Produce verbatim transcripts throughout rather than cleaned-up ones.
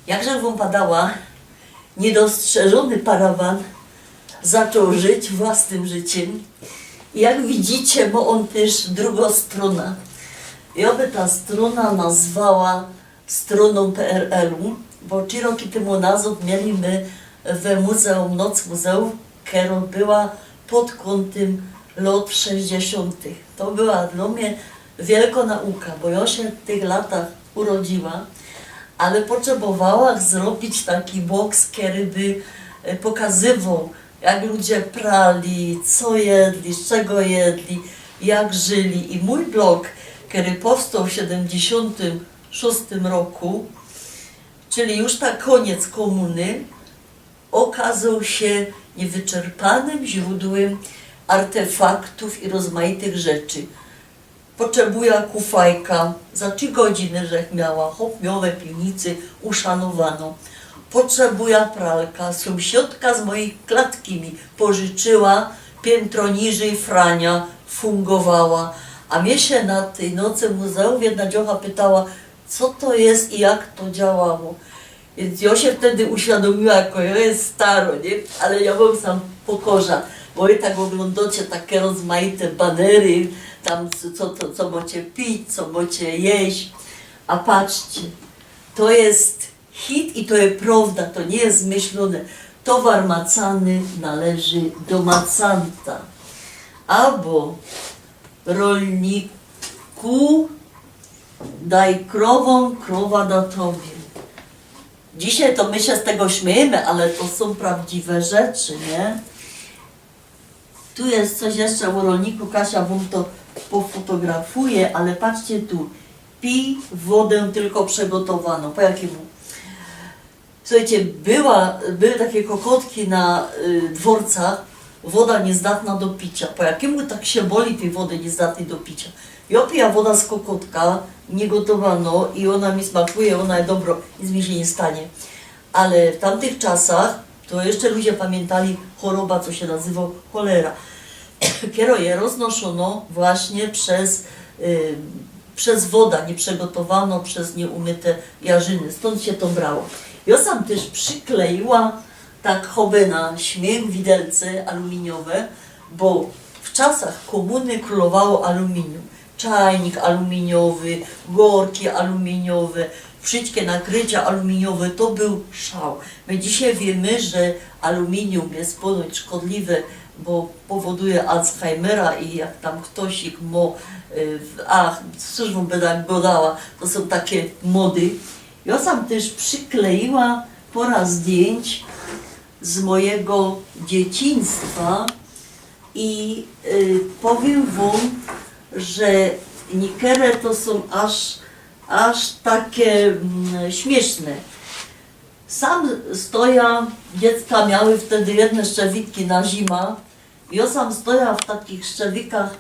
Jakże wōm padała, niedostrzeżony parawan zaczął żyć własnym życiem. I jak widzicie, ma on też drugą stronę. Ja by ta strona nazwała stroną P R L-u, bo trzy roki temu nazad mieli my w Muzeum Noc Muzeów, która była pod kątem lat sześćdziesiątych. To była dla mnie wielka nauka, bo ja się w tych latach urodziła, ale potrzebowała zrobić taki boks, który by e, pokazywał, jak ludzie prali, co jedli, z czego jedli, jak żyli. I mój blog, który powstał w siedemdziesiątym szóstym roku, czyli już na koniec komuny, okazał się niewyczerpanym źródłem artefaktów i rozmaitych rzeczy. Potrzebuja kufajka, za trzy godziny żech miała, chop miał we piwnicy uszanowano. Potrzebuja pralka, sąsiadka z mojej klatki mi pożyczyła, piętro niżej Frania fungowała. A mnie się na tej nocy muzeów jedna dziołcha pytała, co to jest i jak to działało. Więc ja się wtedy uświadomiła, jako ja jest staro, nie? Ale ja wam sam pokorza, bo wy tak oglądacie takie rozmaite banery, tam co, co, to, co macie pić, co macie jeść. A patrzcie, to jest hit i to jest prawda, to nie jest zmyślone. Towar macany należy do macanta. Albo rolniku daj krową, krowa da tobie. Dzisiaj to my się z tego śmiejemy, ale to są prawdziwe rzeczy, nie? Tu jest coś jeszcze o rolniku, Kasia wam to pofotografuje, ale patrzcie tu. Pij wodę tylko przygotowaną. Po jakiemu? Słuchajcie, była, były takie kokotki na y, dworcach, woda niezdatna do picia. Po jakiemu tak się boli tej wody niezdatnej do picia? Ja pija woda z kokotka, niegotowano i ona mi smakuje, ona jest dobro, nic mi się nie stanie. Ale w tamtych czasach to jeszcze ludzie pamiętali choroba, co się nazywa cholera. Kiero je roznoszono właśnie przez, y, przez woda nieprzygotowano, przez nieumyte jarzyny. Stąd się to brało. Ja sam też przykleiła tak choby na śmiech widelce aluminiowe, bo w czasach komuny królowało aluminium. Czajnik aluminiowy, gorki aluminiowe, wszystkie nakrycia aluminiowe, to był szał. My dzisiaj wiemy, że aluminium jest ponoć szkodliwe, bo powoduje Alzheimera i jak tam ktoś ich mo, y, w- ach, cóż wam będę gadała, to są takie mody. Ja sam też przykleiła pora zdjęć z mojego dzieciństwa i y, powiem wam, że niekere to są aż, aż takie mm, śmieszne. Sam stoja, dziecka miały wtedy jedne szczewiki na zima. Ja sam stoja w takich szczewikach,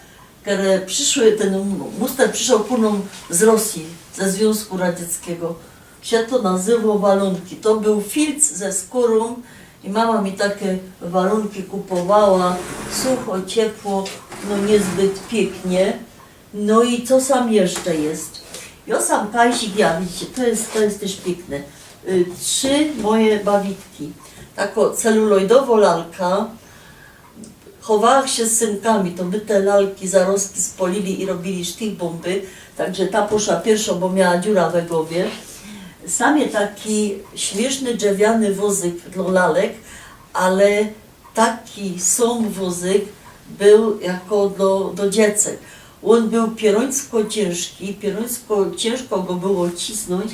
które przyszły, ten muster przyszedł ku nam z Rosji, ze Związku Radzieckiego. Się to nazywało walunki. To był filc ze skórą i mama mi takie walunki kupowała. Sucho, ciepło, no niezbyt pięknie. No i co sam jeszcze jest? Ja sam kajsik, ja, widzicie, to jest, to jest też piękne. Y, trzy moje bawitki. Taka celuloidowa lalka. Chowałam się z synkami, to my te lalki zarostki spolili i robili sztichbomby. Także ta poszła pierwszą, bo miała dziura we głowie. Sam jest taki śmieszny drzewiany wózyk dla lalek, ale taki sam wózyk był jako do, do dziecek. On był pierońsko ciężki, pierońsko ciężko go było cisnąć,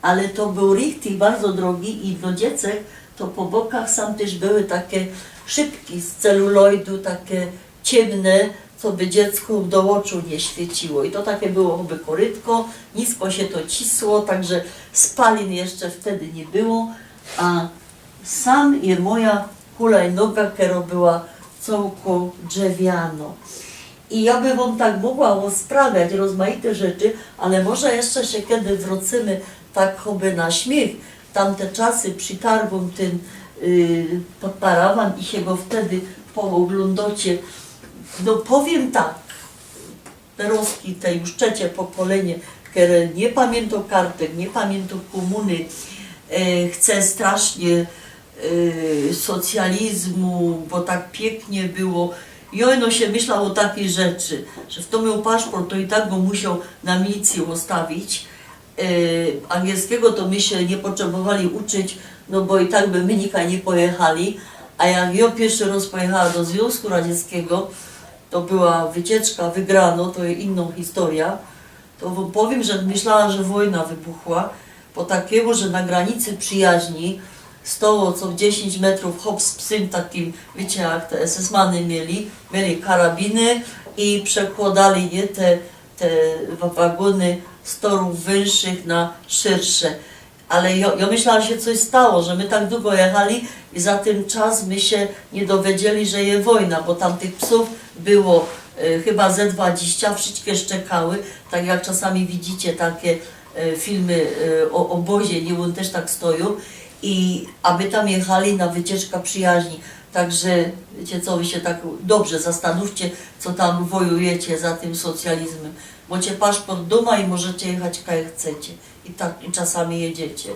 ale to był richtig bardzo drogi i do dziecek to po bokach sam też były takie szybki z celuloidu, takie ciemne, co by dziecku do oczu nie świeciło. I to takie było jakby korytko, nisko się to cisło, także spalin jeszcze wtedy nie było, a sam je moja hulajnoga, kero była całko drzewiano. I ja by wam tak mogła rozprawiać rozmaite rzeczy, ale może jeszcze się kiedy wrócymy tak choby na śmiech. Tamte czasy przytargłam ten y, pa- parawan i się go wtedy pooglądacie. No powiem tak, Terozki, te już trzecie pokolenie, które nie pamiętą kartek, nie pamiętą komuny, e, chce strasznie, e, socjalizmu, bo tak piyknie było. I ôno sie myślało ô takij rzeczy, że fto mioł paszport, to i tak go musioł na milicji ôstawić. E, angielskigo to my sie niy potrzebowali uczyć, no bo i tak by my nikaj niy pojechali. A jak jo piyrszy roz pojechała do Zwiōnzku Radzieckigo, to była wycieczka, wygrano, to je inno historyjo. To wōm powiym, że myślała, że wojna wybuchła, po takimu, że na granicy przyjaźni stoło co dziesiyńć metrōw chop z psym takim, wiycie, jak te esesmany mieli, mieli karabiny i przekłodali je te, te wa- wagōny z torōw wyższych na szyrsze. Ale jo, jo myślała, że sie coś stało, że my tak dugo jechali i za tyn czas my sie niy dowiedzieli, że je wojna, bo tam tych psōw było e, chyba ze dwadziścia, wszyjske szczekały, tak jak czasami widzicie takie e, filmy e, ô ôbozie, niy, ône tyż tak stojōm. I a my tam jechali na wycieczka przyjaźni. Także wiycie co, wy sie tak dobrze zastanōwcie, co tam wojujecie za tym socjalizmym. Mocie paszport dōma i możecie jechać kaj chcecie. I tak i czasami jedziecie.